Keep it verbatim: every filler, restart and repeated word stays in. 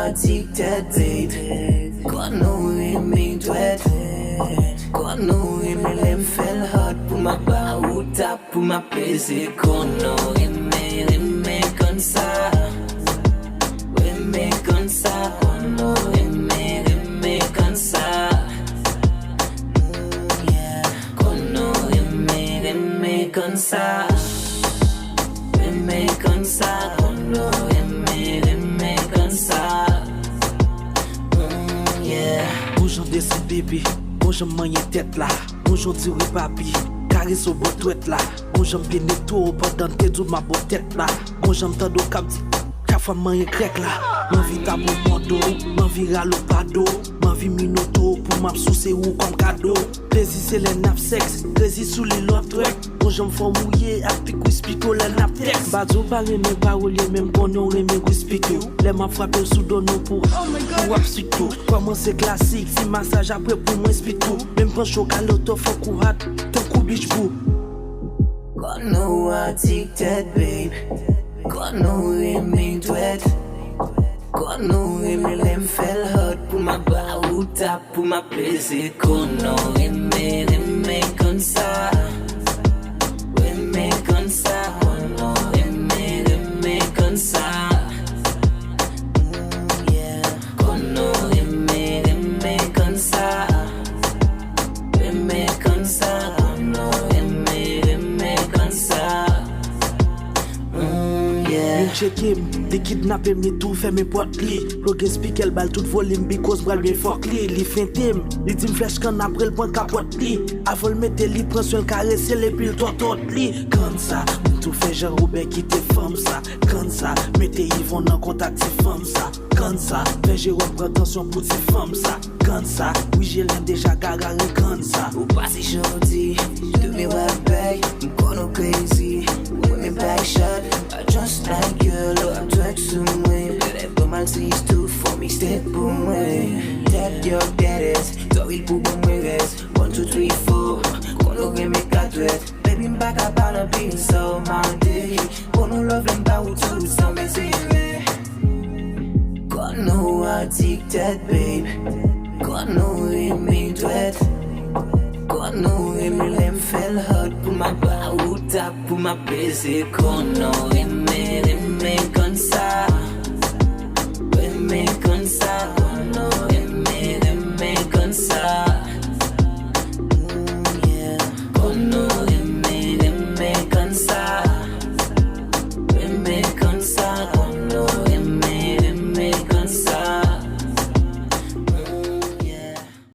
Addicted, babe. Konn ou renmen dwèt. Konn ou renmen lè m fè l hot pou m ap ba ou tap, pou m ap peze. Konn ou renmen, renmen konn sa. Renmen konn sa. Konn ou renmen, renmen konn sa. Mm, yeah. Konn ou renmen, renmen konn sa. Renmen konn sa. Konn ou renmen, renmen konn sa. Mm, yeah. Bon jan desann bebe, bon jan manyen tèt la. Bon jan di wi papi, karese w bò dwèt la. Bon jan penetre w pandan m te di w m ap bò tèt la. Bon jan m tande w k ap di, chak fwa m manyen krèk la. M anvi tape w bò do, m anvi rale w pa do. M anvi minote w pou m ap souse ou kòm kado. Plezi se lè n ap sèks, krezi sou li lòt trèk. Bon jan m fè w mouye ak pik wispito lè n ap tèks. M pa di w pa renmen pawòl yo, men m konnen w renmen wispito. Lè m ap frape l sou do nou pou ou ap sito. Kòmanse klasik, ti masaj apre pou mwen spito. Men m panche w kale w twò fòk ou hot, tankou beach boo. Konn ou addicted, babe. Konn ou renmen dwèt. Konn ou renmen lè m fè l hot pou m ap ba ou tap, pou m ap peze. Konn ou renmen, renmen konn sa. Renmen konn sa. Konn ou renmen, renmen konn sa. Mm, yeah. Konn ou renmen, renmen konn sa. Renmen konn sa. Konn ou renmen, renmen konn sa. Mm, yeah. Youn tcheke m, li kidnape m, li tou fèmen pòt li. Ploge spikè l, ba l tout volim, because m pral byen fòk li. Li fente m, li di m flèch kann apre l pran kapòt li. Avan l mete, li pran swen l, karese l epi l tòtòt li. Konn sa, m tou fè Jan Wobè kite fanm sa. Konn sa, mete Yvon nan kontak ti fanm sa. Konn sa, fè Jewòm pran tansyon pou ti fanm sa. Konn sa, wi Jelen deja gagare konn sa. Ou pase jodi, demen w ap bay. M konn ou crazy, ou renmen bay shot. I just like girl, ou ap twerk sou mwen. Bèbè, ban m al tris tou, fò mixtape pou mwen. Tèt yo dead ass, tò wil pou ban mwen rès. One, two, three, four, konn ou renmen katwèt. Baby, m pa ka pale anpil, sa w mande. Konn ou love lè m ba ou tou, san bezwen. Konn ou addicted, babe. Konn ou renmen dwèt. Konn ou renmen lè m fè l hot pou m ap ba ou tap, pou m ap peze. Konn ou renmen, renmen konn sa. Renmen konn sa.